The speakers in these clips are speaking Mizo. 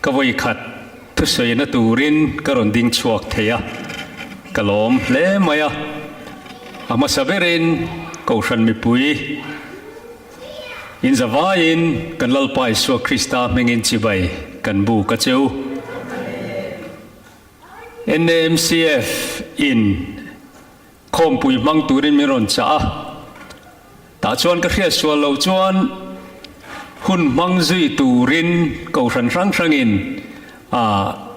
Ka vawi khat thusawina turin ka rawn ding chhuak thei a, ka lawm hle mai a. A hmasa berin Kohhran mipui inzavaiin kan Lalpa Isua Krista hmingin chibai kan buk a che u. NAMCF in Khawmpui hmang turin min rawn chah a, tah chuan ka hriat sual loh chuan hun hmang zui turin kohhran hrang hrangin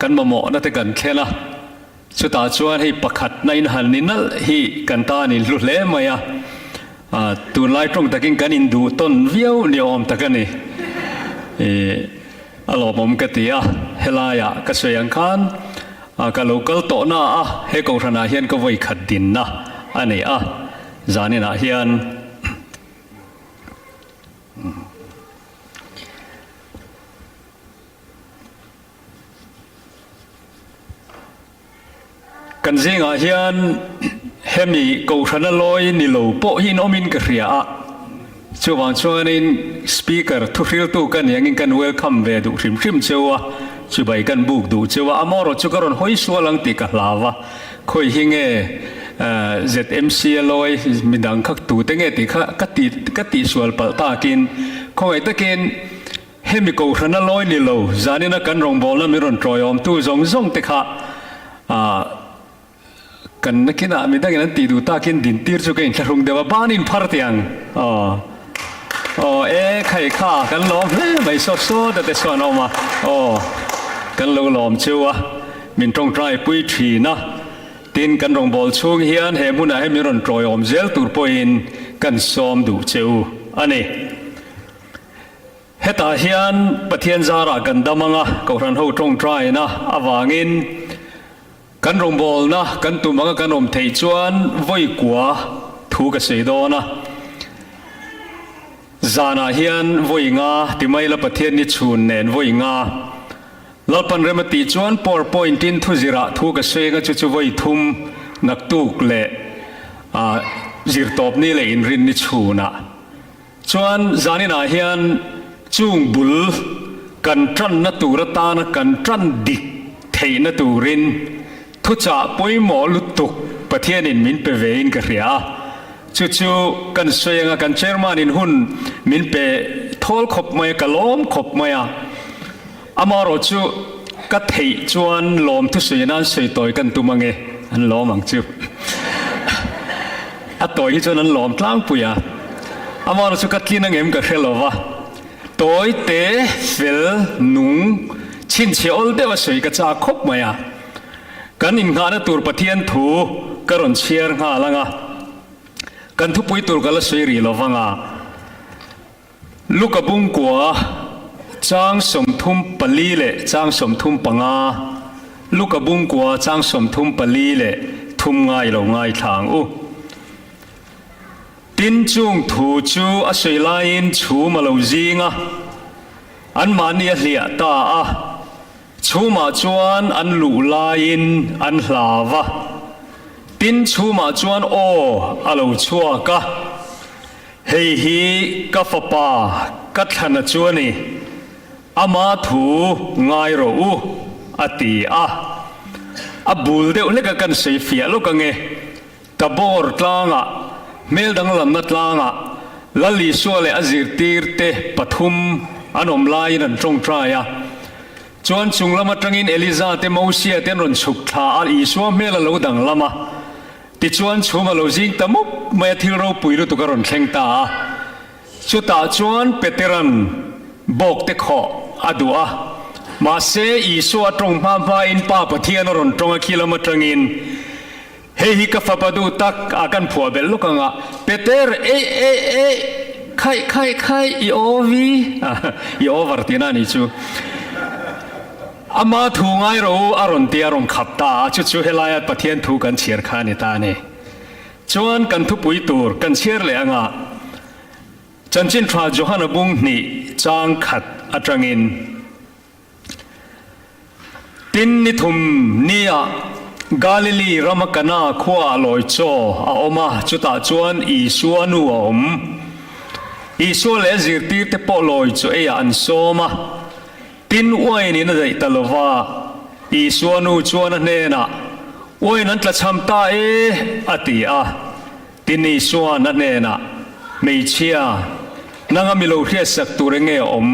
kan mamawhna te kan thlen a, chutah chuan hei pakhatna in han ni nalh hi kan tan in hlu hle mai a, tunlai tawng takin kan induh tawn viau ni awm tak a ni. A lawmawm ka ti a, helaiah ka sawi ang khan A ka lo kal tawh na a, he kohhranah hian ka vawi khat dinna a nei a, zaninah hian kan zingah hian hemi kohhrana lawi ni lo pawh hi in awmin ka hria a, Chuvang chuanin Speaker thuhriltu ka ni angin kan welcome ve duh hrim hrim cheu a, chibai kan buk duh cheu a, amaherawh chu ka rawn hawi sual ang tih ka hlau a, khawi hi nge ZMC a lawi midang kha tute nge tih kha ka ti ka tihsual palh takin khawngaih takin hemi kohhrana lawi ni lo zanina kan rawngbawlna min rawn tawiawmtu zawng zawng te kha Kan nakinah midangin an tih duh takin dintir chu ka inthlahrung deuh a, banin phar teh ang. Aw. Aw e, khai kha kan lawm hle mai sawt sawt a te chuan a awm a. Aw, kan lo lawm chu a, min tawngtai pui thin a. Tin, kan rawngbâwl chhung hian he hmunah hian min rawn tawiawm zel tur pawhin kan sawm duh che u a ni. Hetah hian Pathian zarah kan dam ang a, Kohhran ho tawngtaina avangin, Kan rawngbawlna kan tum anga kan awm theih chuan vawi kua thu ka sawi dawn a. Zanah hian vawi nga ti mai la Pathian ni chhun nen vawi nga. Lalpan rem a tih chuan power point in thu zirah thu ka sawi anga chu chu vawi thum naktuk leh zirtawp ni leh inrin ni chhunah. Chuan zaninah hian chung bul kan tanna tur atana kan tan dik theihna turin thuchah pawimawh lutuk Pathianin min pe vein ka hria a. Chu chu kan sawi anga kan Chairman-in hun min pe thawl khawp mai a, ka lawm khawp mai a. Amaherawh chu ka theih chuan lawm thusawi nan sawi tawi kan tum ange, an lawm ang chu. A tawi hi chuan an lawm tlangpui a, amaherawh chu ka tlin angem ka hre lo va, tawi te fel nung chhinchhiah awl deuh a sawi ka chak khawp mai a. Kan innghahna tur Pathian thu ka rawn chhiar nghal ang a, kan thupui tur ka la sawi rih lo vang a. Luka bungkua chang 34 leh chang 35, Luka bungkua chang 34 leh thum ngai lo ngaithla ang u. Tin, chung thu chu a sawi laiin chhum a lo zing a, anmahni a hliah ta a, chhumah chuan an luh laiin an hlau a. Tin, chhumah chuan aw a lo chhuak a. Hei hi ka fapa ka thlana chu a ni, ama thu ngai rawh u, a ti a. A bul deuh hlek a kan sawi fiah lawk ange. Tabor tlangah, hmel danglamna tlangah, Lal Isua leh a zirtirte pathum an awm laiin an tawngtai a. Chuan chung lam atangin Eliza te Mosia te an rawn chhuk thla a, Isua hmel a lo danglam a. Tichuan chhum a lo zing ta mup mai a, thil ropui lutuk a rawn thleng ta a. Chutah chuan Petera'n bawk te khawh a duh a, mahse Isua a tawng hma hmain Pa Pathian a rawn tawng a khi lam atangin, Hei hi ka fapa duh tak a kan phuah belh lawk ang a, Peter, eih eih eih, khaih khaih khaih, i ovi, i over tihna a nih chu. Ama thu ngai rawh u a rawn ti a rawn khap ta a, chu chu helaia Pathian thu kan chhiar kha a ni ta a ni. Chuan kan thupui tur kan chhiar leh anga Chanchin Tha Johana bung hnih chang khat atangin Tin ni thum nia Galili rama Kana khua ah lawi chaw a awm a, chutah chuan Isua nu a awm. Isua leh a zirtirte pawh lawi chaw eiah an sawm a. Tin, uain in a daih ta lo va, Isua nu chuan a hnenah, Uain an tlachham ta e, a ti a. Tin, Isua'n a hnenah, Hmeichhia, nanga mi lo hriatsak tur enge a awm?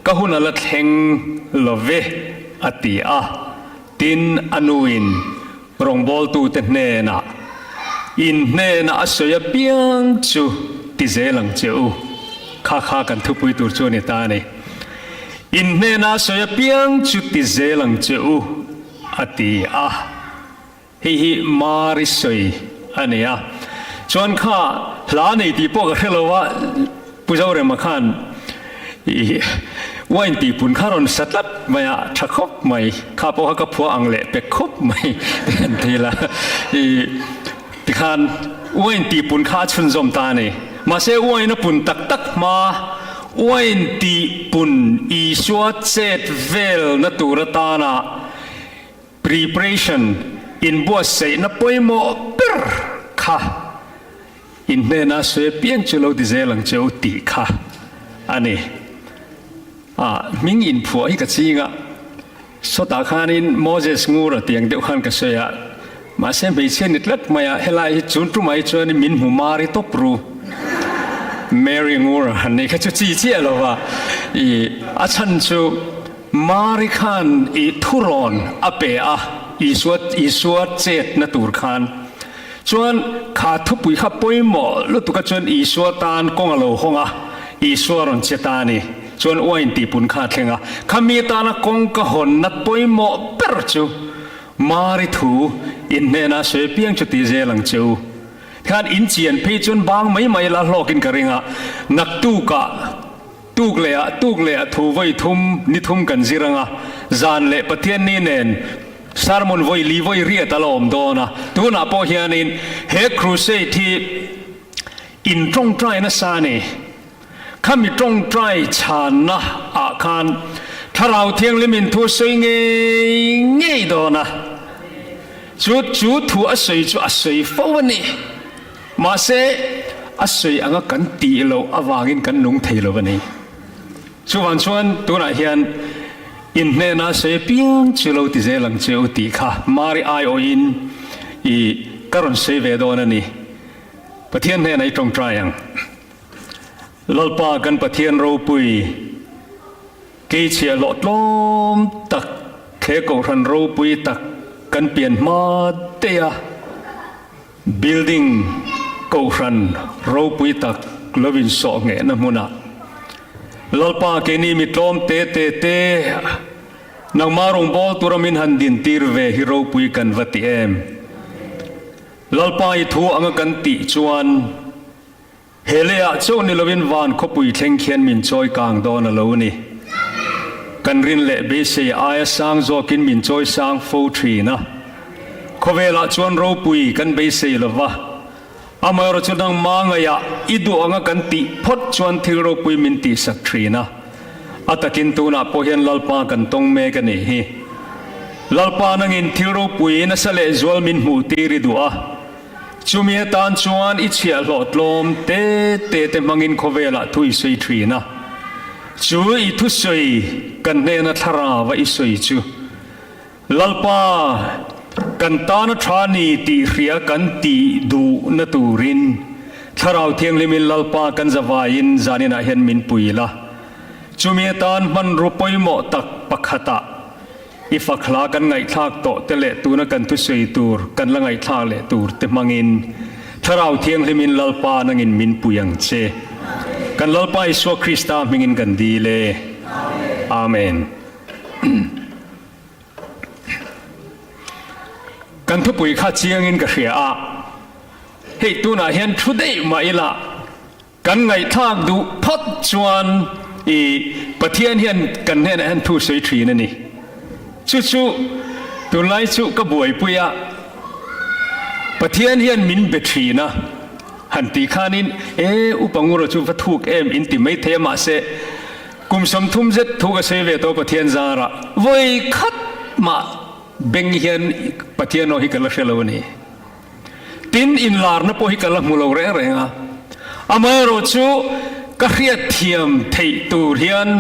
Ka hun a la thleng lo ve, a ti a. Tin, a nuin rawngbawltute hnenah, In hnenah a sawi apiang chu ti zel ang che u. Kha kha kan thupui tur chu a ni ta a ni. In hnenah a sawi apiang chu ti zel ang che u, a ti a. Hei hi Mari sawi a ni a. Chuan kha hla nei tih pawh ka hre lo a, Pu Zorema khan i wine tih pun kha rawn sa tlat mai a, tha khawp mai. Kha pawh kha ka phuah ang leh pek khawp mai tih an ti la. I tikhan wine tih pun kha a chhunzawm ta a ni. Mahse wine a pun tak tak hma wine tih pun Isua chet velna tur atana Preparation, inbuatsaihna pawimawh ber kha in hnena sawi apiang chu lo ti zel ang che u tih kha a ni. Ah, hming inphuah hi ka ching a, sawtah khanin Moses Ngura tiang deuh khan ka sawi a, mahse hmeichhia ni tlat mai a, helai hi chun tumah hi chuanin min hmu mari tawp ru. Mary Ngura han nei kha chu chi chiah lo va, i a chhan chu Mari khan i thurawn a pe a, Isua Isua chetna tur khan. Chuan kha thupui kha pawimawh lutuka chuan Isua tan kawng a lo hawng a, Isua rawn che ta a ni. Chuan uain tihpun kha a thleng a. Khami atana kawng ka hawnna pawimawh ber chu Mari thu in hnena sawi apiang chu ti zel ang che u. Tikhan in chian phei chuan bang mai mai la hlawkin ka ring a, naktukah Tuk leh ah tuk leh ah thu vawi thum ni thum kan zir ang a, zan leh Pathianni nen sermon vawi li vawi riat a la awm dawn a, tunah pawh hianin he crusade hi in tawngtai nasa a ni. Khami tawngtai chhanna ah khan Thlarau Thianghlim in thu a sawi ngei ngei dawn a, chu chu thu a sawi chu a sawi fo a ni. Mahse, a sawi anga kan tih loh avangin kan nung thei lo a ni. Chuvang chuan tunah hian in hnena sawi apiang chu lo ti zel ang che u tih kha Mari aiawhin i ka rawn sawi ve dawn a ni. Pathian hnenah i tawngtai ang. Lalpa kan Pathian ropui, kei chhiahhlawh tlawm tak, he kohhran ropui tak kan pian hma daih a, Building kohhran ropui tak lo insawh nghehna hmunah Lalpa keini mi tlawm te te te nangmah rawngbâwl tura min han dintir ve hi ropui kan va ti em? Lalpa i thu anga kan tih chuan He leiah chauh ni loin van khawpui thleng khian min chawi kang dawn a lo ni. Kan rin leh beisei aia sang zawkin min chawi sang fo thin a. Khawvelah chuan ropui kan beisei lo va, amaherawh chu nangma ngaihah i duh anga kan tih phawt chuan thil ropui min tihsak thin a. A takin tunah pawh hian Lalpa kan tawng mek a nih hi. Lalpa nangin thil ropui nasa lehzual min hmuhtir i duh a. Chumi atan chuan i chhiahhlawh tlawm te te te hmangin khawvelah thu i sawi thin a. Chu i thusawi kan hnena thlarava i sawi chu, Lalpa, kan tana tha ni tih hria kan tih duhna turin Thlarau Thianghlimin Lalpa kan zavaiin zaninah hian min pui la. Chumi atan hmanrua pawimawh tak pakhatah, I fak hla kan ngaihthlak tawh te leh tuna kan thusawi tur kan la ngaihthlak leh tur te hmangin Thlarau Thianghlimin Lalpa nangin min pui ang che. Kan Lalpa Isua Krista hmingin kan dil e. Amen. Kan thupui kha chiangin ka hria a, hei tunah hian thu daih mah ila, Kan ngaihthlak duh phawt chuan i Pathian hian kan hnenah hian thu sawi thin a ni. Chu chu tunlai chu ka buaipui a, Pathian hian min be thin a, han tih khanin e Upa Ngura chu va thuk em in ti mai thei a mahse kum 30 zet thu ka sawi ve tawh Pathian zarah vawi khat mah beng hian Pathian aw hi ka la hre lo a ni. Tin, inlarna pawh hi ka la hmu lo reng reng a. Amaherawhchu, ka hriatthiam theih tur hian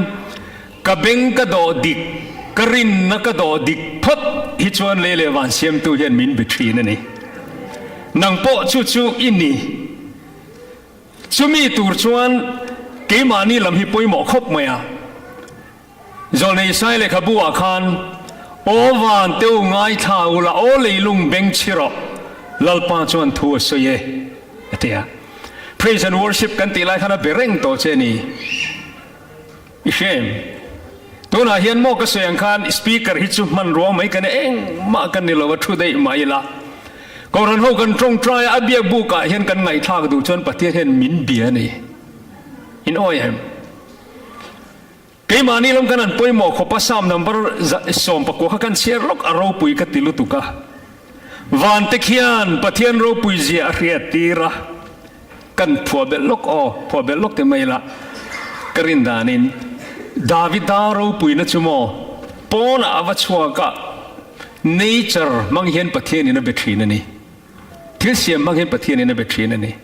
Ka beng ka dawh dik, ka rinna ka dawh dik phawt hi chuan lei leh van siamtu hian min be thin a ni. Nang pawh chu chu i ni. Chumi tur chuan keimahni lam hi pawimawh khawp mai a. Zawlnei Sai lehkhabu ah khan, Aw van teu ngaithla ula, aw leilung beng chhi rawh, Lalpa chuan thu a sawi e, a ti a. Praise and worship kan tih lai khan a be reng tawh che ni. I hre em? Tunah hian maw ka sawi ang khan speaker hi chu hmanrua mai kan engmah kan ni lo a, thu daih mah ila. Kohhran ho kan tawngtai a, a biak buk ah hian kan ngaihthlak duh chuan Pathian hian min bia a ni. In awi em? Keimahni lam kan han pawimawh khawp a, Psalm number 19 kha kan chhiar lawk a ropui ka ti lutuk a. Vante khian Pathian ropui zia a hriat tir a, kan phuah belh lawk aw, phuah belh lawk te mai la ka rin danin Davida ropuina chu maw pawnah a va chhuak a, nature hmang hian Pathianin a be thin a ni. Thil siam hmang hian Pathianin a be thin a ni.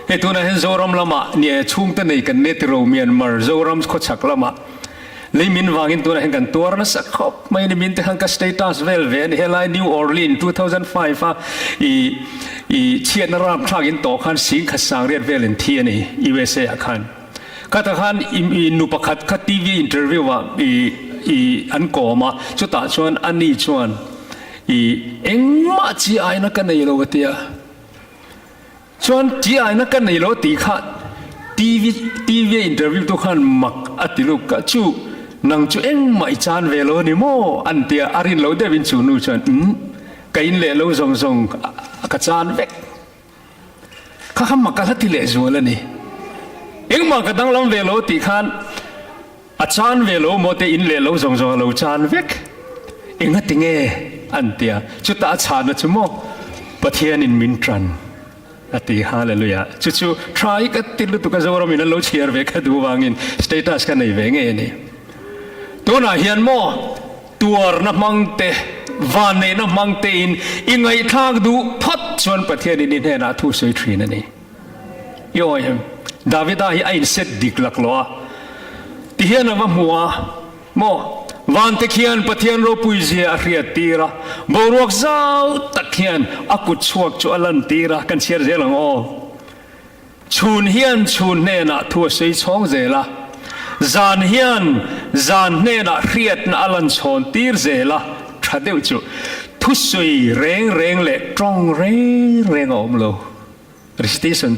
Hei tunah hian Zoram lamah nia chhungte nei kan ne tiro Myanmar Zoram khawchhak lamah lei min vangin tunah hian kan tuar nasa khawp mai a ni. Min te khan ka status vel ve a ni. Helai New Orleans 2005 a i i chhiatna rapthlak in tawh khan singkhat sangriat vel in thi a ni USA ah khan. Khatah khan i nu pakhat kha TV interview ah i i an kawm a chutah chuan ani chuan I engmah chi aina ka nei lo a tia. Chuan chi aina ka nei lo tih kha TV TV a interview tu khan mak a ti lup ka chu nang chu engmah i chan ve lo a ni maw an tia a rin lo deuhin chu nu chuan umm ka in leh lo zawng zawng ka chan vek. Kha kha mak ka hla ti leh zual a ni. Engmah ka danglam ve lo tih khan a chan ve lo maw te in leh lo zawng zawng a lo chan vek. Engati nge an tia chutah a chhana chu maw Pathianin min tan a ti Hallelujah. Chu chu tha hi ka ti lutuk a Zoramin an lo chhiar ve kha duh vangin status ka nei ve ngei a ni. Tunah hian maw Tuarna hmang te, vanneihna hmang tein i ngaihthlak duh phawt chuan Pathianin i hnenah thu sawi thin a ni. I awi em? Davida hi a inset dik laklawh a, tihian a va hmu a, maw? Vante khian Pathian ropui zia a hriat tir a, boruak zau tak hian a kut chhuak chu a lan tir a, kan chhiar zel ang aw. Chhun hian chhun hnenah thu a sawi chhawng zel a, zan hian zan hnenah hriatna a lan chhawn tir zel a, tha deuh chu thusawi reng reng leh tawng reng reng a awm lo. Recitation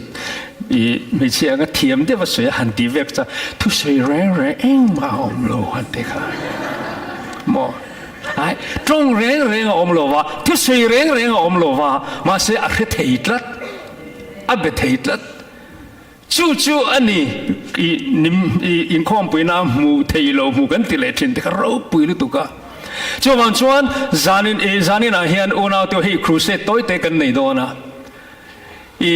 i hmeichhia anga thiam deuh a sawi a han ti vek chuan thusawi reng reng engmah a awm lo han ti kha maw? Ai, tawng reng reng a awm lo va, thusawi reng reng a awm lo va, mahse a hre thei tlat. A be thei tlat. Chu chu a ni i nim i inkhawmpuina hmu thei lo hmu kan ti leh thin te kha ropui lutuk a. Chuvang chuan zanin i zaninah hian unaute hei crusade tawi te kan nei dawn a. I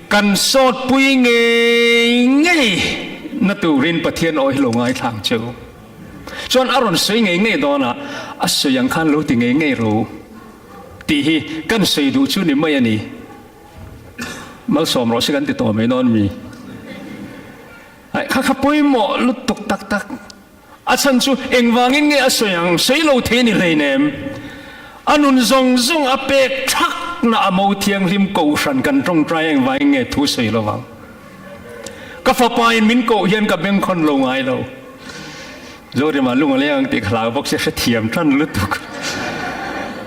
kan sawtpui ngei ngei na turin Pathian aw hi lo ngaithlang che u. Chuan a rawn sawi ngei ngei dawn a, a sawi ang khan lo ti ngei ngei ro tih hi kan sawi duh chu ni mai a ni. Malsawm rawh se kan ti tawh mai dawn mi. Ai kha kha pawimawh lutuk tak tak. A chhan chu engvangin nge a sawi ang sawi lo thei ni hleinem. A nun zawng zawng a pek thak na a mo thianghlim kohhran kan tawngtai engvangin nge thu sawi lo vang. Ka fapa in min koh hian ka bengkhawn lo ngai lo. Zorima lung a leng ang tih ka hlau bawk sia hrethiam tan lutuk.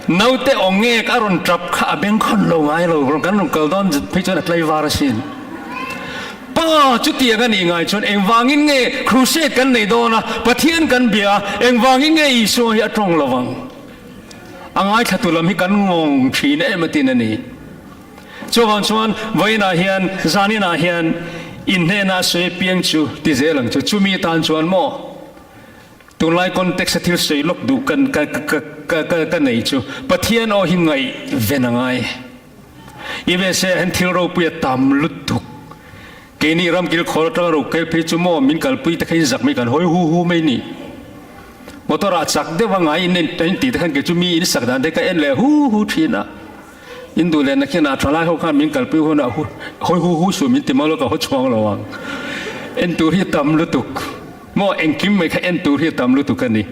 Naute aw ngek a rawn tap kha a bengkhawn lo ngai lo, kan rawn kal dawn phei chuan a tlaivar asin. Pa chutiang a nih ngai chuan engvangin nge crusade kan nei dawn a, Pathian kan bia a, engvangin nge Isua hi a tawng lo vang? A ngaithlatu lam hi kan ngawng thin em atin a ni. Chuvang chuan vawiinah hian zaninah hian in hnenah sawi piang chu ti zel ang chu. Chumi tan chuan maw tunlai context a thil sawi lawk duh kan ka ka ka ka ka nei chu Pathian aw hi ngaih ven a ngai. USA ah hian thil ropui a tam lutuk. Keini ramkil khawl atanga ro kel phei chu maw min kalpui te kha in zak mai kan hawi hu hu mai ni. Motor ah chak deuh a ngai in in tih te khan kei chu mi in sak dan te ka en leh hu hu thin a. In duh leh nakin ah thalai ho khan min kalpui hunah hawi hu hu suh min ti maw lo ka haw chhuang lo ang. En tur hi tam lutuk. Maw engkim mai kha en tur hi a tam lutuk a ni.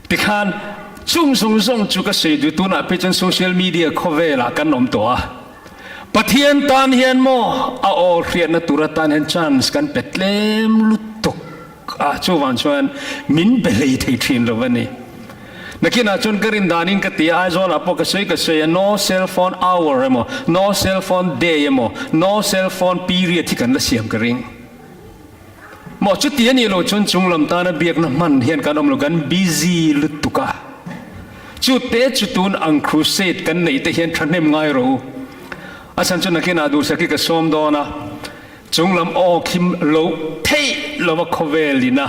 Tikhan chung zawng zawng chu ka sawi duh tunah phei chuan social media khawvelah kan awm tawh a. Pathian tan hian maw a aw hriatna tur atan hian chance kan pe tlem lutuk a, chuvang chuan min be hlei thei thin lo a ni. Nakinah chuan ka rin danin ka ti a, Aizawlah pawh ka sawi ka sawi a, no cell phone hour emaw, no cell phone day emaw, no cell phone period hi kan la siam ka ring. Maw chuti a nih loh chuan chung lam tana biakna hman hian kan awm lo, kan busy lutuk a. Chu te chu tun ang crusade kan neih te hian thahnem ngai rawh u. A chhan chu nakinah duhsak hi ka sawm dawn a, chung lam aw khim loh theih lova khawvel ina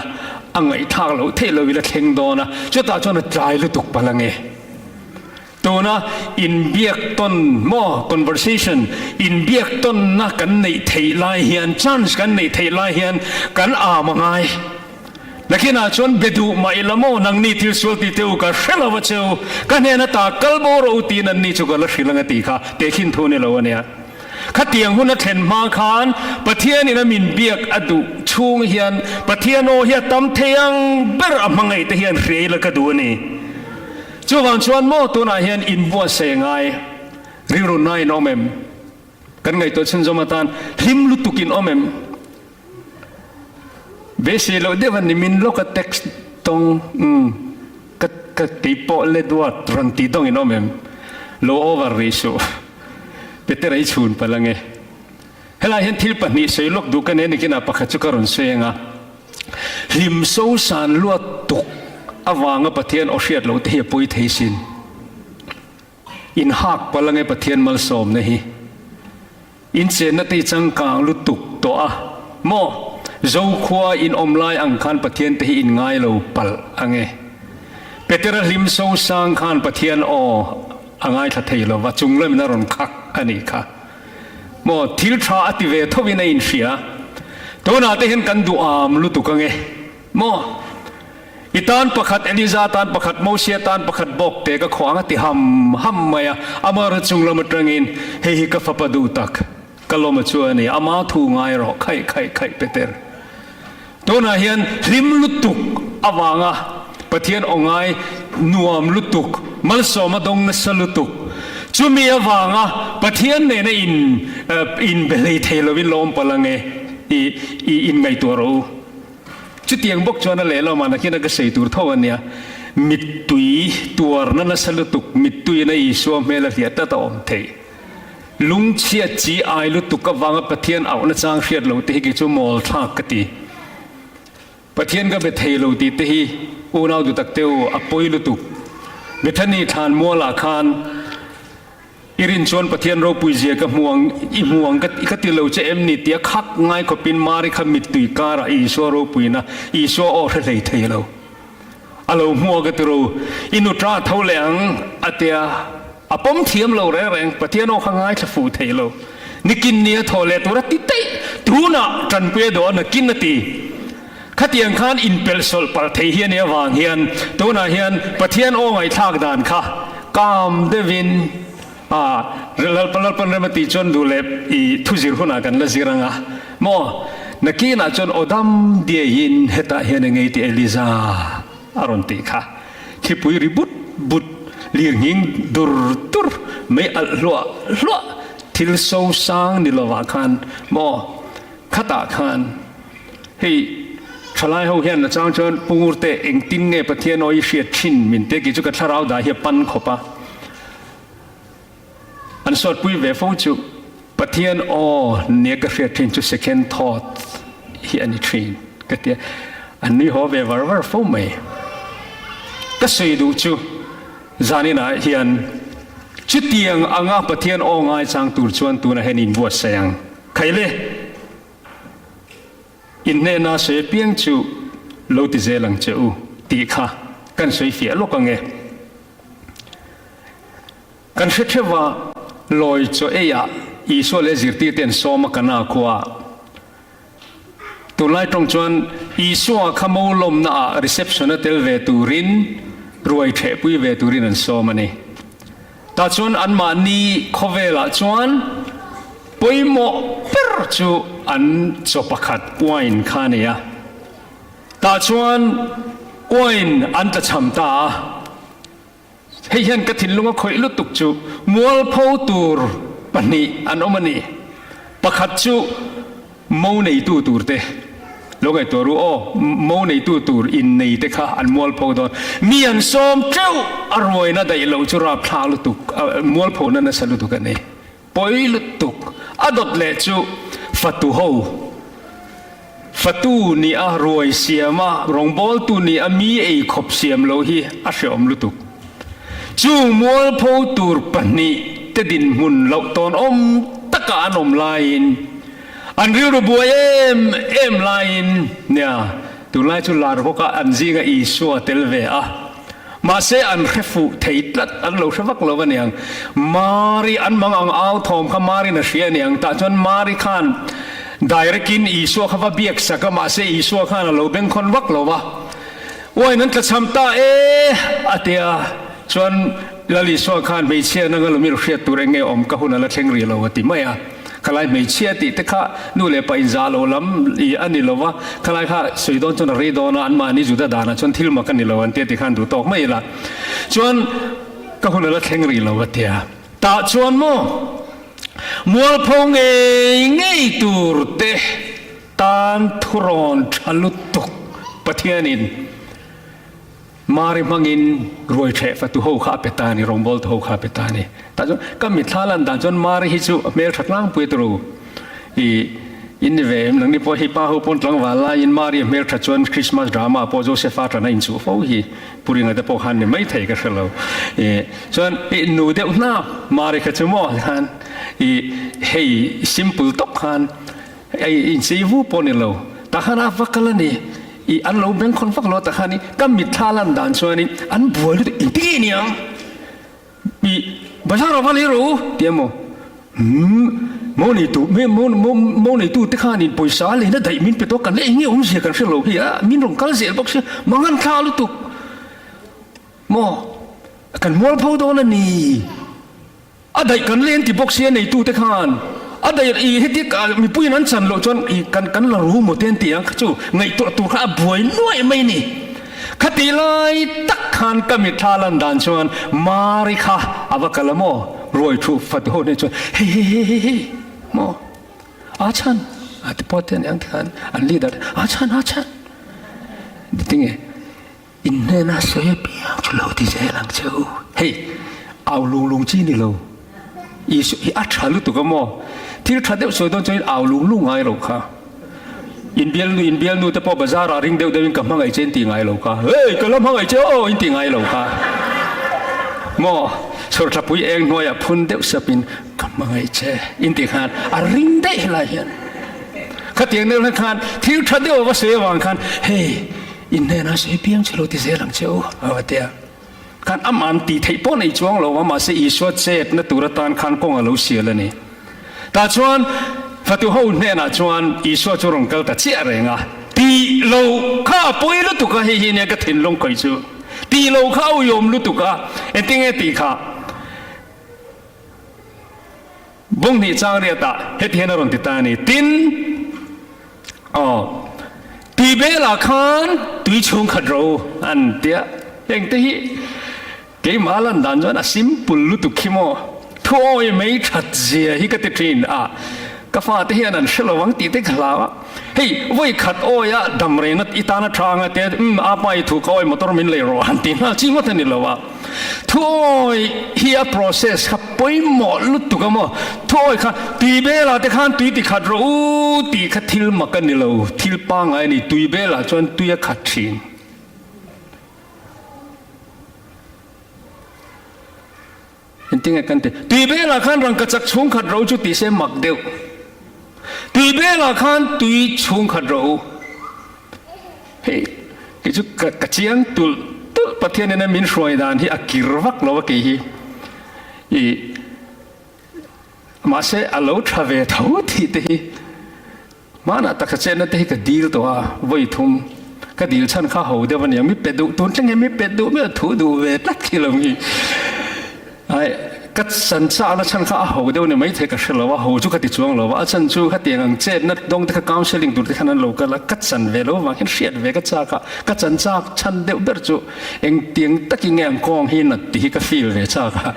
a ngaihthlak loh theih loh ila thleng dawn a, chutah chuan a tlai lutuk palh ange. Tuna inbiak tawn maw, conversation, inbiak tawnna kan neih theih lai hian, chance kan neih theih lai hian kan am a ngai. Nakinah chuan be duh mah ila maw, nangni thil sual ti teh u ka hre lo a che u, ka hnen ata kal bo rawh u tiin anni chu ka la hrilh ang a tih kha tehkhin thu a ni lo a nia. Khatiang hun a thlen hma khan Pathianin a min biak a duh chhung hian Pathian aw hi a tam thei ang ber a hmangaih te hian hria ila ka duh a ni. Chuvang chuan maw tunah hian inbuatsaih ngai rilru na in awm em? Kan ngaihtuah chhunzawm atan hlim lutuk in awm em? Beisei loh deuh a ni min lawk a text tawng umm ka ka keipawh le duat rawn tih dawng in awm em? Lo over rih suh. Petera i chhun palh ange. Helai hian thil pahnih sawi lawk duh ka nei a ni kinah pakhat chu ka rawn sawi ang a. Hlim sosan luat tuk avanga Pathian aw hriat loh te hi a pawi thei sin. In hak palh ange Pathian malsawmna hi. In chenna te hi changkang lutuk tawh a maw? Zokhua in awm lai ang khan Pathian te hi in ngai lo palh ange. Petera hlim sosang khan Pathian aw a ngaithla thei lo va, chung lamin a rawn khak a nih kha. Maw, thil tha a ti ve thovin a inhria. Tunah te hian kan duham lutuk ange. Maw, i tan pakhat Eliza tan pakhat Mosia tan pakhat bawk te ka khuang a ti ham ham mai a, ama chung lam atangin hei hi ka fapa duh tak, ka lawm a chu a ni, ama thu ngai rawh khaih khaih khaih Peter. Tunah hian hlim lutuk avanga Pathian aw ngai nuam lutuk, malsawm a dawng nasa lutuk, chumi avanga Pathian nena in inbe hlei thei lovin la awm palh ange i i inngaihtuah rawh u. Chutiang bawk chuan a lehlam ah nakin a ka sei tur tho a nia. Mittui tuarna nasa lutuk, mittuiin a Isua hmel a hliah tlat a awm theih. Lungchhiat chi ai lutuk avanga Pathian auhna chang hriat lo te hi kei chu mawl thlak ka ti. Pathian ka be thei lo tih te hi unau dutak te u a pawi lutuk. Bethany thlan mualah khan i rin chuan Pathian ropui zia ka hmu ang i hmu ang ka ti lo che em ni tia khak ngai khawpin Mari kha mittui karah Isua ropuina Isua aw hre hlei thei lo. A lo hmu a ka ti ro, i nutra tho leh ang a tia a pawm thiam lo reng reng, Pathian aw kha ngaithla fuh thei lo. Nikin nia thaw leh tur a ti daih, tunah tanpui a dawh a nakin a ti. Khatiang khan inpelh sawlh palh thei hi a nih avang hian tunah hian Pathian aw ngaihthlak dan kha kam deuhin a Lalpa Lalpan rem a tih chuan duh leh i thuzir hunah kan la zir ang a maw? Nakinah chuan aw dam diaiin hetah hian eng ei tih Eliza a rawn tih kha. Thlipui ri but but, lirnghing dur dur, mei alh hluah hluah thil so sang ni lovah khan maw khatah khan hei thalai ho hian a chang chuan Pu Ngurte engtin nge Pathian aw i hriat thin min te kih chu ka thlarau dah hi a pan khawp a. An sawtpui ve fo chu Pathian aw nia ka hriat thin chu second thought hi a ni thin ka tia. An nui haw ve var var fo mai. Ka sawi duh chu zaninah hian chutiang anga Pathian aw ngaichang tur chuan tunah hian inbuatsaih ang. Khaile! In hnena sawi apiang chu lo ti zel ang che u tih kha kan sawi fiah lawk ang e. Kan hre theuh a, lawi chaw eiah Isua leh zirtirte an sawm a Kana khua. Tunlai tawng chuan Isua kha mo lawmna ah reception a tel ve turin ruai thehpui ve turin an sawm a ni. Tah chuan anmahni khawvelah chuan pawimawh ber chu an chaw pakhat wine kha a ni a. Tah chuan uain an tlachham ta a. Hei hian ka thinlung a khawih lutuk chu mualpho tur pahnih an awm a ni. Pakhat chu mo neitu tur te, lo ngaihtuah ru aw, mo neitu tur innei te kha an mualpho dawn. Mi an sawm teuh a ruaina daih loh chu rapthlak lutuk, mualphona nasa lutuk a ni. Pawi lutuk a dawt leh chu fatu ho, fatu nih a ruai siam a, rawngbawltu nih a mi ei khawp siam lo hi a hreawm lutuk. Chung mualpho tur pahnih te dinhmun loh tawn awm taka an awm laiin, an rilru buai em em laiin nia tunlai chu lar bawk a an zinga Isua tel ve a. Mahse an hre fuh thei tlat, an lo hre vak lo a niang. Mari an mang ang au thawm kha Mari'n a hria a niang. Tah chuan Mari khan direct in Isua kha va biak sak a, mahse Isua khan a lo bengkhawn vak lo va. Uain an tlachham ta e a ti a, chuan Lal Isua khan hmeichhia nanga lo mi hriat tur eng nge awm ka hun a la thleng rih lo a ti mai a. Khalai hmeichhia tih te kha nu leh pa inzah lo lam i a ni lo va, khalai kha sawi dawn chuan a rei dawn a, anmahni Juda danah chuan thil mak a ni lo an tia ti khan duh tawk mai ila. Chuan ka hun a la thleng rih lo a tia. Tah chuan maw mualpho ngei ngei tur te tan thurawn tha lutuk Pathianin Mari hmangin ruai ṭheh fatu ho kha a pe ta a ni, rawngbawltu ho kha a pe ta a ni. Tah chuan ka mitthla lan dan chuan Mari hi chu a hmel ṭha tlangpui a turu. I in ni ve em? Nangni pawh hi pa ho pawn tlangval laiin Mari a hmel ṭha chuan Christmas drama pawh Josepha ṭan a inchuh fo hi Pu Ringa te pawh khan ni maithei ka hre lo. I chuan i nu deuh hnap Mari kha chu maw khan i hei simple tawp khan Ei inchei vu pawh ni lo, tah khan a va kal a ni. I an lo bengkhawn vak lo a tah khan i ka mitthla lan dan chuan i an buai lutuk engti nge niang? I bazar ah va lei rawh u ti emaw? Umm mo neitu me mo mo mo neitu te khan in pawisa leina daih min pe tawh kan la eng nge awmzia kan hre lo hi a min rawn kal zel bawk sia mangan thla lutuk maw kan mualpho dawn a ni. A daih kan len ti bawk sia neitute khan a daih i heti mipuiin an chan loh chuan i kan kan la ru maw te an ti ang kha chu ngaihtuah tur kha a buai nuaih mai ni. Khati lai tak khan ka mitthla lan dan chuan Mari kha a va kal a maw ruai thu fat ho hnen chuan hei hei hei hei hei maw a chhan a ti pawt te an ang ti khan an leader a chhan a chhan tinge In hnena sawi apiang chu lo ti zel ang che u. Hei, au lung lung chi ni lo. Isua hi a tha lutuk a maw? Thil tha deuh sawi dawn chuan au lung lung ngai lo kha. In bialnu, in bialnu te pawh bazar ah ring deuh deuh in ka hmangaih che in ti ngai lo kha. Hei, ka la hmangaih che aw in ti ngai lo kha. Maw, chhawrthlapui eng hnuaiah phun deuh sap in ka hmangaih che in ti khan a ring daih helai hian. Khatiang deuh khan thil tha deuh a va sawi avang khan hei, In hnenah sawi piang che lo ti zel ang che u, a va ti a. Khan amah tih theih pawh nei chuang lo a, mahse Isua chetna tur atan khan kawng a lo sial a ni. Tah chuan fatu ho hnenah chuan Isua chu rawn kal ta chiah reng a, Tih lo kha a pawi lutuk a, hei hi nia ka thinlung khawih chu. Tih lo kha a uiawm lutuk a, engtinge tih kha? Bunghnih chang riatah heti hian a rawn ti ta a ni. Tin, aw, tui belah khan tui chhung khat ro an ti a. Heng te hi keimah lan dan chuan a simple lutuk khi maw. Thu awi mai that zia hi ka ti thin a, ka fate hian an hre lo ang tih te ka hlau a. Hei, vawi khat awi a dam rehna i tan a tha anga te, umm, apa i thu ka awi motor min lei rawh han ti nghal chi ngawt a ni lo a. Thu awi hi a process kha pawimawh lutuk a maw? Thu awi kha tui belah te khan tui ti khat rawh u tih kha thil mak a ni lo, thil pangngai a ni, tui belah chuan tui a khat thin. Engtinge kan ti? Tui belah khan rangkachak chhung khat ro chu ti se mak deuh. Tui belah khan tui chhung khat ro u. Hei, kei chu ka ka chiang tulh tulh Pathian ina min hruai dan hi a kir vak lo a kei hi. I mahse a lo tha ve tho tih te hi. Hmanah taksa chetna te hi ka dil tawh a, vawi thum ka dil chhan kha ho deuh a nia, mi pe duh tun thleng hian mi pe duh mi a thu duh ve tlat khi lo ngi. Ai. Ka chan chakna chhan kha a ho deuh ni maithei ka hre lo a, ho chu ka ti chuang lo a, a chhan chu khatiang ang chetna dawng te kha counselling tur te khan an lo kal a, ka chan ve lo vang hian hriat ve ka chak a, ka chan chak chhan deuh ber chu engtiang takin nge ang kawng hi nat tih hi ka feel ve chak a,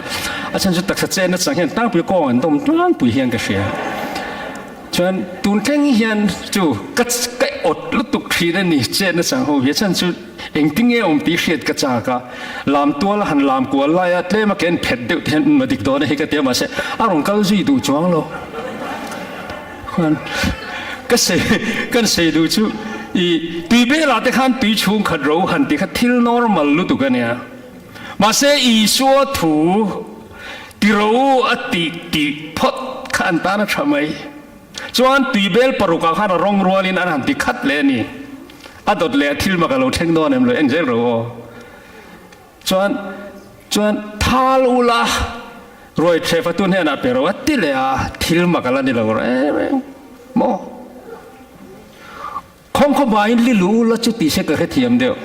a chhan chu taksa chetna chang hian tlangpui kawng an dawm tlangpui hian ka hria. Chuan tun thleng hian chu ka ka awt lutuk thin a ni chetna chang ho hi, a chhan chu Engtinge awm tih hriat ka chak a, lam tual a han lam kual lai a, tlem a ken phet deuh te hian umm a dik dawn a hi ka ti a, mahse a rawn kal zui duh chuang lo. Khuan ka sei kan sei duh chu i tui belah te khan tui chhung khat ro han tih kha thil normal lutuk a nia. Mahse Isua thu ti ro a tih tih phawt kha an tan a tha mai. Chuan tui bel parukah khan a rawng rualin an han ti khat leh a ni. A dawt leh a thil mak a lo thleng dawn em lo en zel ro aw. Chuan chuan thal ula ruai thleh fatu hnenah pe ro a ti leh a, thil mak a la ni lo reng reng maw. Khawng khaw hmain li lu ula chu ti se ka hrethiam deuh.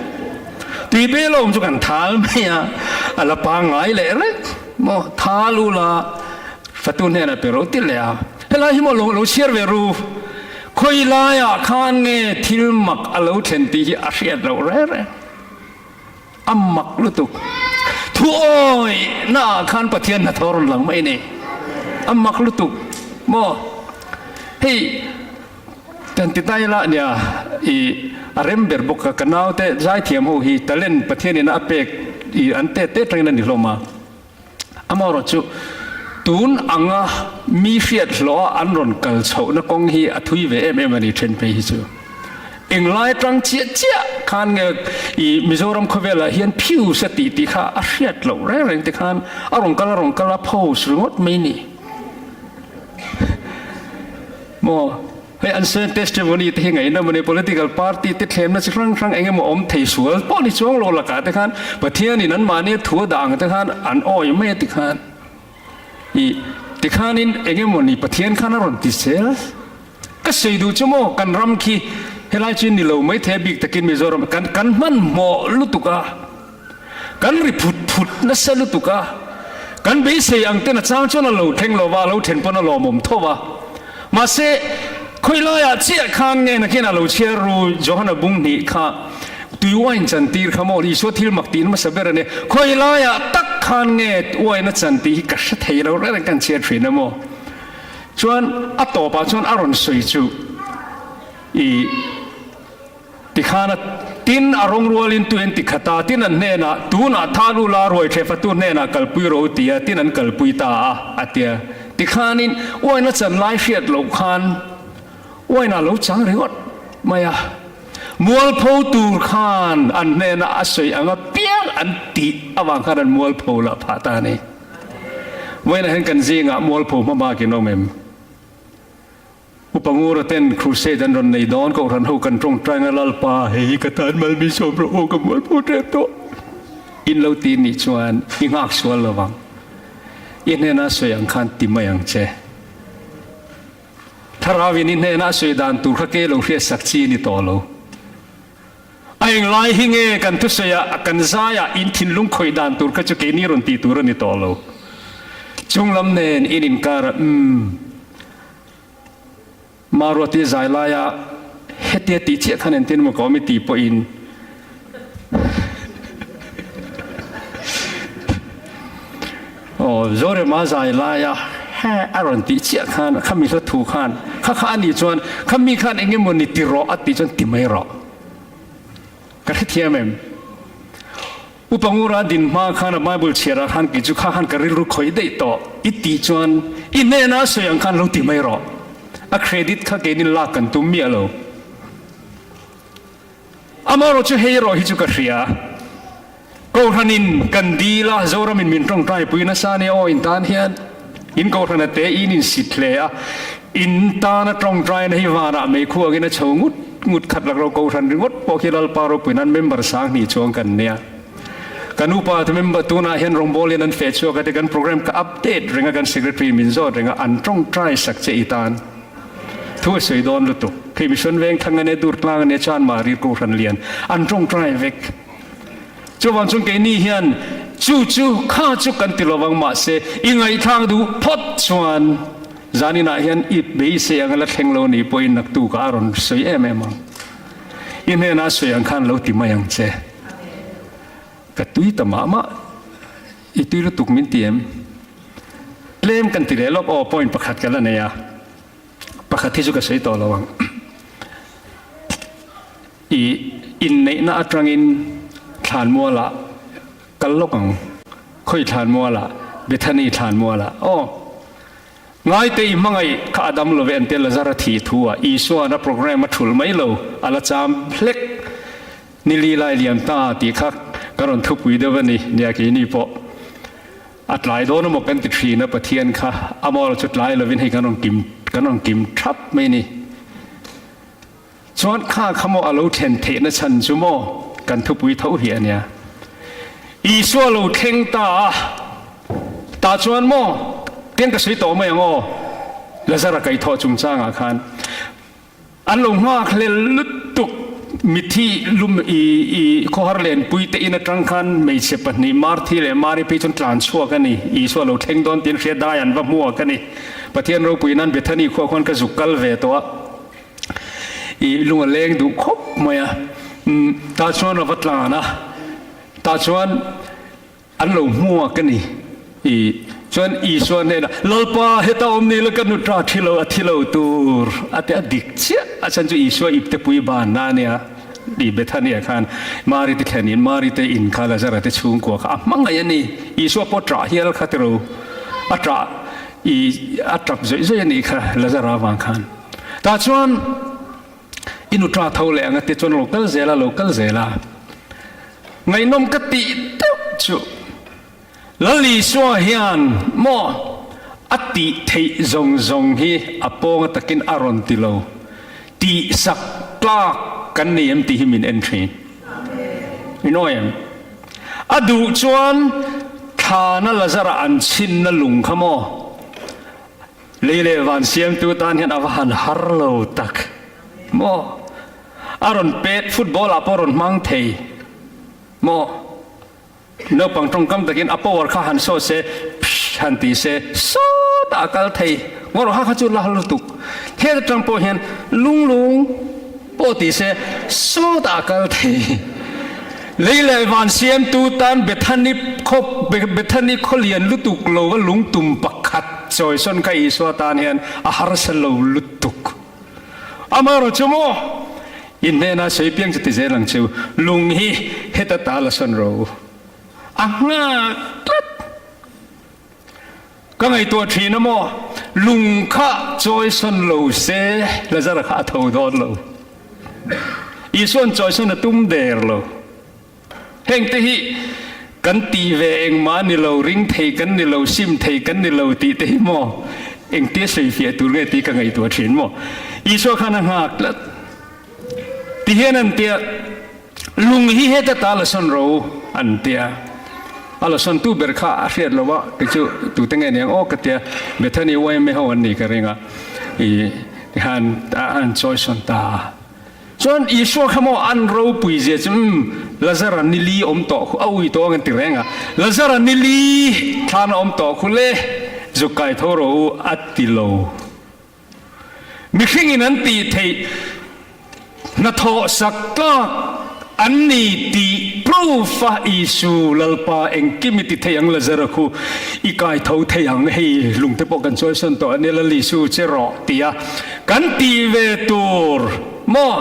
Tui bel awm chu kan thal mai a, a la pangngai leh reng maw. Thal ula fatu hnenah pe ro ti leh a, helai hi maw lo lo chhiar ve ru. Khawi laiah khan nge thil mak a lo thlen tih hi a hriat loh reng reng. A mak lutuk. Thu awi na ah khan Pathian hnathawh rawn lang mai a ni. A mak lutuk maw. Hei kan ti ta ila nia i a rem ber bawk a, ka naute zaithiam ho hi talent Pathian in a pek i an tet tet rengin a ni hlawm a. Amaherawh chu tun anga mi hriat hlawh a an rawn kal chhohna kawng hi a thui ve em em a ni then phei hi chu. Englai atang chiah chiah khan nge i Mizoram khawvelah hian Pius a tih tih kha a hriat loh reng reng te khan a rawn kal a rawn kal a post ringawt mai ni. Maw? Hei an sawi testimony te hi ngaihnawm a ni, political party te thlemna chi hrang hrang eng emaw awm thei sual pawh ni chuang lo lakah te khan Pathianin anmahni a thu a dah ang te khan an awi mai a ti khan i tikhanin eng emaw ni Pathian khan a rawn ti zel. Ka sawi duh chu maw kan ram khi helai chu ni lo maithei a bik takin Mizoram kan kan hmanhmawh lutuk a. Kan ri phut phut nasa lutuk a, kan beisei ang ten a chang chuan a lo thleng lo va, a lo then pawn a lawmawm tho va. Mahse, khawi laiah chiah khan nge nakin a lo chhiar ru Johana bung hnih kha tui uain chantir kha maw Isua thil mak tih hmasa ber a ni. Khawi laiah tak khan nge uain a chan tih hi ka hre thei lo reng reng kan chhiar thin a maw. Chuan a tawpah chuan a rawn sawi chu i. Tikhan a tin a rawng rualin tu en tikhat a, tin an hnenah, Tunah than u la, ruai thleh fatu hnenah kalpui ro ti a, tin an kalpui ta a, a ti a. Tikhanin uain a chan lai hriat loh khan uain a lo chang ringawt mai a. Mualpho tur khan an hnenah a sawi ang apiang an tih avang khan an mualpho lah phah ta a ni. Vawiinah hian kan zingah mualpho hma bakin awm em? Upa Ngura ten crusade an rawn nei dawn, Kohhran ho kan tawngtai nga Lalpa hei hi ka tan mal min sawm rawh aw ka mualpho tep tawh. In lo ti nih chuan i nghak sual lo vang. I hnena sawi ang khan ti mai ang che. Thlarau in i hnena sawi dan tur kha ke lo hriat sak chi ni tawh lo. A englai hi nge kan thusawi ah kan zai ah in thinlung khawih dan tur kha chu keini rawn ti tur a ni tawh lo. Chunglam nen in inkar ah umm. Maruati zai laia hetia tih chiah khan entir maw ka awm i tih pawhin aw Zorema zai laia he a rawn tih chiah khan khami hla thu khan kha kha a nih chuan khami khan eng emaw ni ti rawh a tih chuan ti mai rawh ka hrethiam em? Upa Ngura din hma khan a Bible chhiarah khan kei chu kha khan ka rilru khawih daih tawh i tih chuan i hnena sawi ang khan lo ti mai rawh. A credit kha keinin lak kan tum miah lo. Amaherawh chu hei erawh hi chu ka hria. Kohhranin kan dil a, Zoramin min tawngtaipui nasa nia aw in tan hian in kohhrana te in insit hle a, in tana tawngtaina hi vanah meikhuangin a chho ngut ngut khat lak lo Kohhran ringawt pawh khi Lalpa ropui nan member sang hnih chuang kan nia. Kan upa te member tunah hian rawngbawl in an feh chhuak a te kan program ka update reng a kan secretary min zawt reng a an tawngtai sak che i tan thu a sawi dawn lutuk. Hei Mission Vengthlang ania Durtlang ania Chanmari Kohhran lian an tawngtai vek. Chuvang chuan keini hian. Chu chu kha chu kan ti lovang mahse i ngaihthlak duh phawt chuan zaninah hian i beisei anga la thleng lo nih pawhin naktukah a rawn sawi em em ang. I hnenah sawi ang khan lo ti mai ang che. Ka tui ta mah mah. I tui lutuk min ti em? Tlem kan ti leh lawk aw point pakhat ka la nei a. Pakhat hi chu ka sawi tawh lo ang. I inneihna atangin thlanmualah kal lawk ang. Khawi thlanmualah? Bethany thlanmualah. Aw. Ngaite i hmangaih kha a dam lo ve an tia Lazara thih thu ah Isua'n a program a thulh mai lo, a la cham hlek. Ni li lai liam ta tih kha ka rawn thupui deuh a ni, nia keini pawh a tlai dawn emaw kan ti thin a, Pathian kha amaw chu tlai lovin hei kan rawn kim kan rawn kim thap mai ni. Chuan kha kha maw a lo thlen theihna chhan chu maw kan thupui tho hi a nia. Isua lo thleng ta a, tah chuan maw tiang ka sawi tawh mai ang aw, Lazara kaihthawh chungchangah khan An lo nghak hlel lutuk. Mithi lum i i khawhar lenpui te in atang khan hmeichhe pahnih Marthi leh Mari phei chuan tlan chhuak a ni. Isua lo thleng dawn tiin hria dai an va hmuak a ni. Pathian ropui nan Bethany khuah khuan ka zuk kal ve tawh a. I lung a leng duh khawp mai a. Tah chuan a va tlan a. Tah chuan. An lo hmuak a ni. I chuan Isua hnenah, Lalpa, heta awm ni la ka nu ta thi lo, a thi lo tur a ti a dik chiah. A chhan chu Isua iptepui banna a nia. I Bethania khan Mari te thlenin Mari te in kha Lazara te chhungkua kha a hmangaih a ni. Isua pawh ṭah hial kha tiro a ṭah i a ṭap zawih zawih a nih kha Lazara avang khan. Tah chuan I nu ṭa tho leh ang a ti chuan lo kal zel a, lo kal zel a. Ngaihnawm ka tih deuh chu Lal Isua hian maw a tih theih zawng zawng hi a pawnga takin a rawn ti lo. Tihsak tlak kan nei em tih hi min en thin. In awi em? A duh chuan thlana Lazara an chhinna lung kha maw Lei leh van siamtu tan hian a va han har lo tak maw? A rawn pet football ah pawh rawn hmang thei maw? Naupang tawngkam takin a power kha han saw se psh han ti se sawtah a kal thei ngawr kha kha chu la lutuk. Heta tang pawh hian lung lung pawh ti se sawtah a kal thei. Lei leh van siamtu tan Bethany khaw Bethany khaw lian lutuk lo va lungtum pakhat chawisawn kha Isua tan hian a harsa lo lutuk. Amaherawh chu maw in hnena sawi piang chu ti zel ang chu, lung hi heta ta la sawn ro a nghak tlat. Ka ngaihtuah thin a maw, lung kha chawisawn lo se Lazara kha a tho dawn lo. Isua'n chawisawn a tum der lo. Heng te hi kan tih ve engmah ni lo, ring thei kan ni lo, sim thei kan ni lo tih te hi maw engtia sawifiah tur nge tih ka ngaihtuah thin maw. Isua khan a nghak tlat. Ti hian an tia. Lung hi heta ta la sawn ro an tia. A la sawn tu ber kha a hriat lo a, kei chu tute nge niang aw ka tia, Bethany yma ho an nih ka ring a, i han an chawi sawn ta a. Chuan Isua kha maw an ropui zia chu umm Lazara ni li awm tawh khu a ui tawh ang an ti reng a, Lazara ni li thlan a awm tawh khu le zuk kai tho rawh u a ti lo. Mihringin an tih theih hnathawh sak tlak an ni tih proof a Isu Lalpa engkim i ti thei ang Lazara khu i kai tho thei ang hei lungte pawh kan chawisawn tawh ania Lal Isu che rawh tia kan tih ve tur maw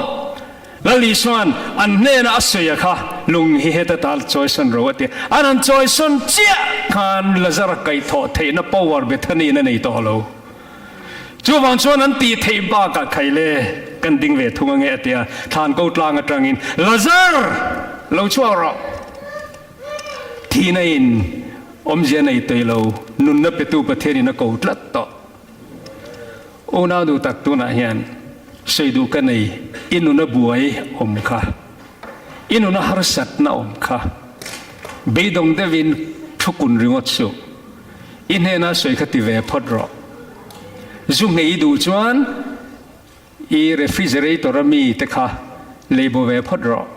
Lal Isuan an hnena a sawi a kha lung hi heta ta chawisawn ro a ti an han chawisawn chiah khan Lazara kaihthawh theihna power Bethany in a nei tawh lo. Chuvang chuan an tih theih bakah Khaile kan ding ve thung ange a ti a, thlan ko tlang atangin, Lazar! Lo chhuak rawh! Thihna in awmzia nei tei lo, nunna petu Pathianin a ko tlat tawh. Unau duh tak tunah hian sawi duh ka nei, i nuna buai awm kha, i nuna harsatna awm kha, beidawng deuhin thu kun ringawt suh. I hnena sawi kha ti ve phawt rawh. Zu nghei i duh chuan i refrigerator a mi te kha lei bo ve phawt rawh.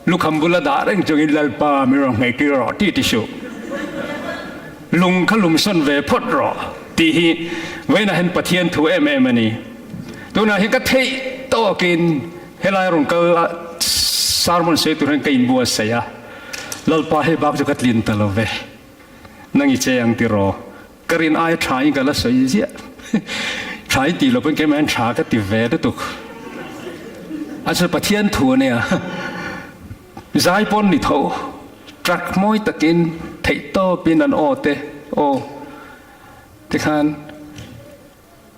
Lukham bula dah reng chungin Lalpa min rawn hmei tir rawh ti ti suh. Lung kha lumsawn ve phawt rawh tih hi vawiinah hian Pathian thu em em a ni. Tunah hian ka theih tawkin helai rawn kal a sermon sawi tur hian ka inbuatsaih a, Lalpa hei bak chu ka tlin ta lo ve, nang i che ang tiraw? Ka rin aia tha in ka la sawi ziah. Tha in tih lo pawn keimah hian tha ka ti ve lutuk. A chu Pathian thu a nia. Zai pawn ni tho. Truck mawi takin theih tawpin an aw te aw tikhan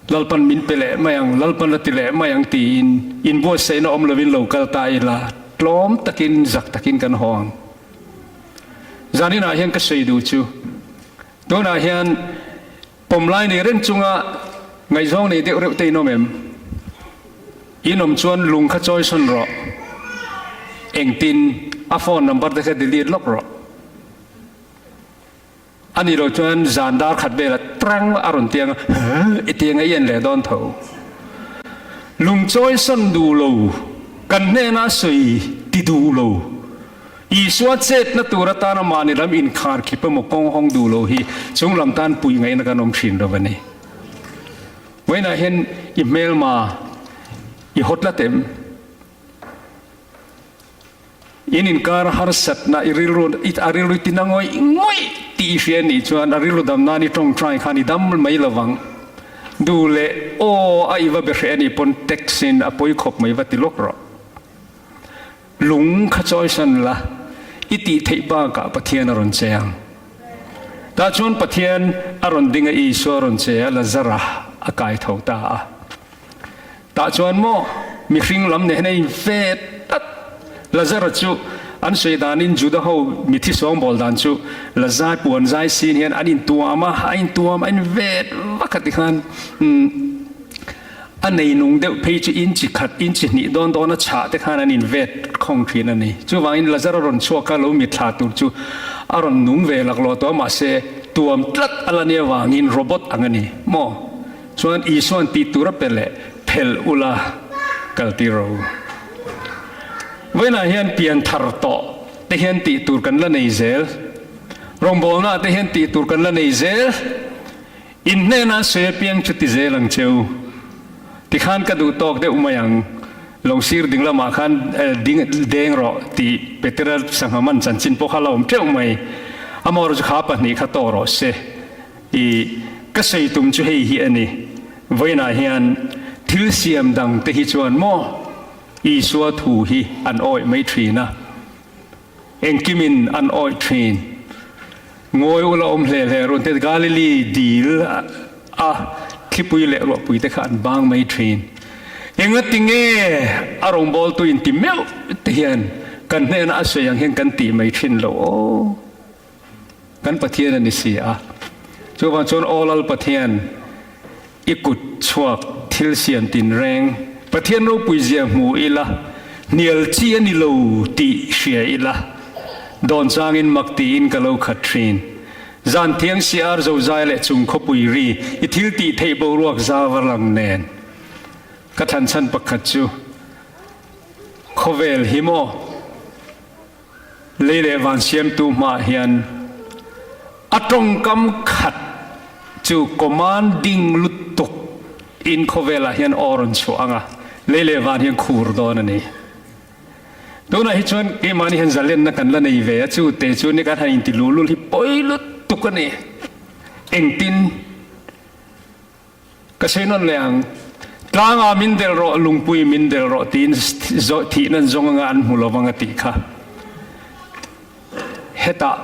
Lalpan min pe leh mai ang, Lalpan a ti leh mai ang tiin inbuatsaihna awm lovin lo kal ta ila tlawm takin zak takin kan haw ang. Zaninah hian ka sawi duh chu tunah hian pawmlai nei reng chunga ngaihzawng nei deuh reuh te in awm em? In awm chuan lung kha chawi sawn rawh. Engtin a phone number te kha delete lawk rawh. A nih loh chuan zan dar khat velah trang a rawn tiang a, huh i tiang a i en leh dawn tho. Lung chawi sawn duh lo, kan hnena sawi ti duh lo. Isua chetna tur atana mahni lam inkhar khip emaw kawng hawng duh lo hi chung lam tan puih ngaihna kan awm thin lo a ni. Vawiinah hian i hmelma i haw tlat em? In inkar harsatna i rilru a rilru i tina ngawih ngawih tih i hria nih chuan a rilru dam nan i tawngtai khan i dam mai lovang. Duh leh aw a i va be hreh a nih pawn text in a pawi khawp mai va ti lawk rawh. Lung kha chawisan la, i tih theih bakah Pathian a rawn che ang. Tah chuan Pathian a rawn ding a, Isua a rawn che a, Lazara a kai tho ta a. Tah chuan maw mihring lam nen a infe tlat. Lazara chu an sawi danin Juda ho mithi sawngbawl dan chu Lazai puan zai sin hian an intuam a, a intuam a invet vak a tikhan umm A neinung deuh phei chu inchi khat, inchi hnih dawn dawna chhah te khan an invet khawng thin a ni. Chuvangin Lazar a rawn chhuak a, lo mitthla tur chu a rawn nung ve laklawh tawh a, mahse tuam tlat a la nia vangin robot ang a ni maw? Chuan Isua'n tih tur a pe leh phelh ula kal tir rawh u. Vawiinah hian pian thar tawh te hian tih tur kan la nei zel, rawngbawlnaah te hian tih tur kan la nei zel. In hnenah sawi apiang chu ti zel ang che u. Tikhan ka duh tawk deuh mai ang. Lo sir ding lamah khan ding deng rawh tih Petera sangha man chanchin pawh kha la awm teuh mai. Amaherawhchu chu kha pahnih kha tawh rawh se. I ka sawi tum chu hei hi a ni. Vawiinah hian thil siam dang te hi chuan maw Isua thu hi an awih mai thin a. Engkimin an awih thin. Ngawi ula awm hle hle run te Galilee dil a thlipui leh ruahpui te kha an bang mai thin. Engati nge a rawngbawltu in ti meuh te hian kan hnena a sawi ang hian kan tih mai thin lo aw. Kan Pathian a ni si a. Chuvang chuan Aw Lal Pathian, I kut chhuak thil siam tinreng Pathian ropui zia hmu ila, hnial chi a ni lo tih hria ila, dawn changin mak tiin ka lo khat thin. Zan thiang siar zozai leh chung khawpui ri i thil tih theih boruak zava lang nen. Ka thlan chhan pakhat chu khawvel hi maw? Lei leh van siamtu hmaah hian a tawngkam khat chu commanding lutuk in khawvelah hian aw rawn chhuah ang a, lei leh van hian khur dawn a ni. Tunah hi chuan keimahni hian zalenna kan la nei ve a, chu te chu ni kan han inti luhlul hi pawi lutuk a ni. Engtin? Ka sawi nawn leh ang, Tlangah min delh rawh, lungpui min delh rawh tiin thihna an zawng anga an hmu lo vang a tih kha. Hetah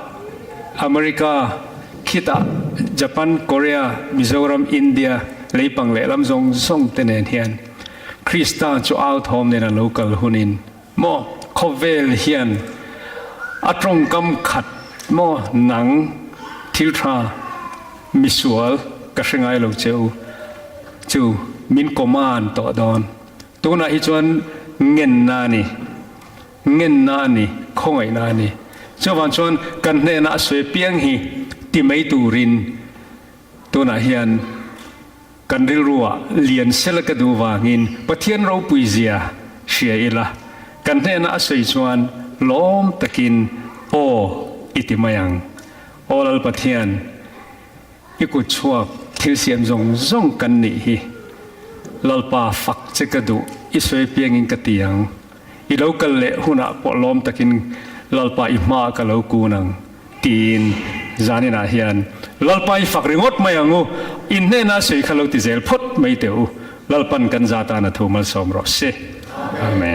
America, khitah Japan, Korea, Mizoram, India leipang lehlam zawng zawng te nen hian Krista chu au thawm nen a lo kal hunin maw khawvel hian a tawngkam khat maw nang thil tha Misual, ka hre ngai lo che u chu min command tawh dawn. Tunah hi chuan ngenna a ni, ngenna a ni, khawngaihna a ni. Chuvang chuan kan hnenah a sawi piang hi ti mai turin tunah hian kan rilruah lian sela ka duh vangin Pathian ropui zia hria ila, kan hnenah a sawi chuan. lawm takin aw i ti mai ang. Aw Lal Pathian, i kut chhuak thil siam zawng zawng kan nih hi. Lalpa fak che ka duh, i sawi piangin ka ti ang. I lo kal leh hunah pawh lawm takin Lalpa i hmaah ka lo kun ang tiin zaninah hian Lalpa i fak ringawt mai ang u, in hnena sawi kha lo ti zel phawt mai teh u, Lalpan kan za tan a thu malsawm rawh se. Amen.